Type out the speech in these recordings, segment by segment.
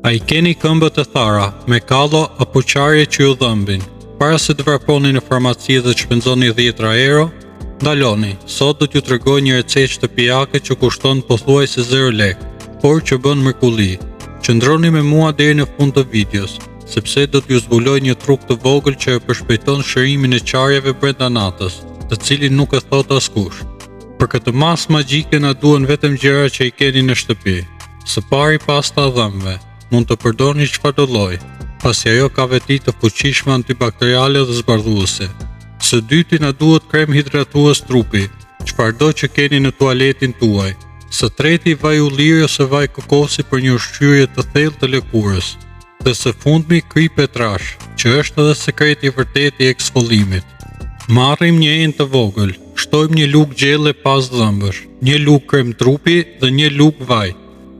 A i keni këmbët e thara, me kallo apo çarje që ju dhëmbin? Para se të vraponi në farmaci dhe të shpenzoni dhjetëra euro, ndaloni. Sot do t'ju tregoj një recetë shtëpiake që kushton pothuajse 0 lekë, por që bën mrekulli. Qëndroni me mua deri në fund të videos, sepse do t'ju zbuloj një truk të vogël që e përshpejton shërimin e çarjeve brenda natës, të cilin nuk e thotë askush. Për këtë maskë magjike na duhen vetëm gjëra që i keni në shtëpi. Së pari pasta e dhëmbëve, mund të përdorni çfarëdo lloj, pasi ajo ka veti të fuqishme antibakteriale dhe zbardhuese. Së dyti na duhet krem hidratues trupi, çfarëdo që keni në tualetin tuaj. Së treti vaj ulliri ose vaj kokosi për një ushqyerje të thellë të lëkurës. Dhe së fundmi kripë e trashë, që është edhe sekreti i vërtetë i eksfolimit. Marrim një enë të vogël, shtojmë një lugë gjelle pastë dhëmbësh, një lugë krem trupi dhe një lugë vaj.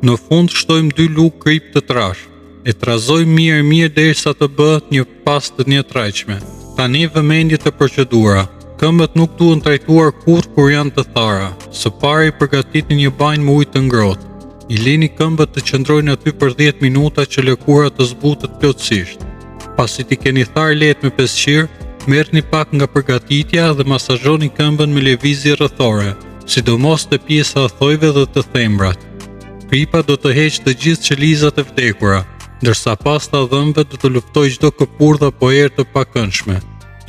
Në fund shtojmë dy lugë kripë të trashë. E trazojmë mirë e mirë derisa të bëhet një pastë e njëtrajtshme. Tani vëmendje te procedura. Këmbët nuk duhen trajtuar kurrë kur janë të thara. Së pari përgatitni një banjë me ujë të ngrohtë. I lini këmbët të qëndrojnë aty për 10 minuta që lëkura të zbutet plotësisht. Pasi t'i keni tharë lehtë me peshqir, merrni pak nga përgatitja dhe masazhoni këmbën me lëvizje rrethore, sidomos te pjesa e thonjve dhe te thembrat. Kripa do të heqë të gjithë qelizat e vdekura, ndërsa pasta e dhëmbëve do të luftojë çdo kërpudhë apo erë të pakëndshme.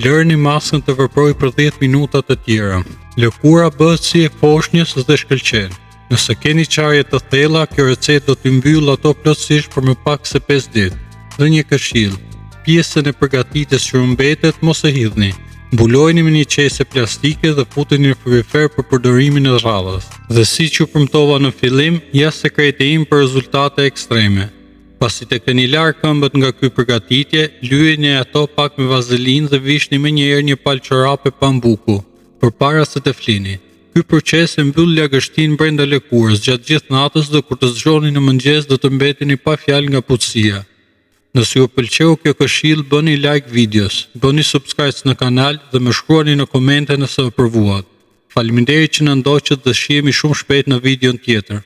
Lëreni maskën të veprojë për 10 minuta të tjera. Lëkura bëhet si e foshnjës dhe shkëlqen. Nëse keni çarje të thella, kjo recetë do t'i mbyllë ato plotësisht për më pak se 5 ditë. Dhe një këshillë, pjesën e përgatitjes që ju mbetet mos e hidhni. Mbulojeni me një qese plastike dhe futeni në frigorifer për përdorimin e radhës. Dhe siç ju premtova në fillim, ja sekreti im për rezultate ekstreme. Pasi të keni larë këmbët nga ky përgatitje, lyejini ato pak me vazelinë dhe vishni menjëherë një palë çorape pambuku, përpara se të flini. Ky proces e mbyll lagështinë brenda lëkurës gjatë gjithë natës dhe kur të zgjoheni në mëngjes do të mbeteni pa fjalë nga butësia. Nëse ju pëlqeu kjo këshillë bëni like videos, bëni subscribe në kanal dhe më shkruani në komente nëse e provuat. Faleminderit që na ndoqët dhe shihemi shumë shpejt në videon tjetër.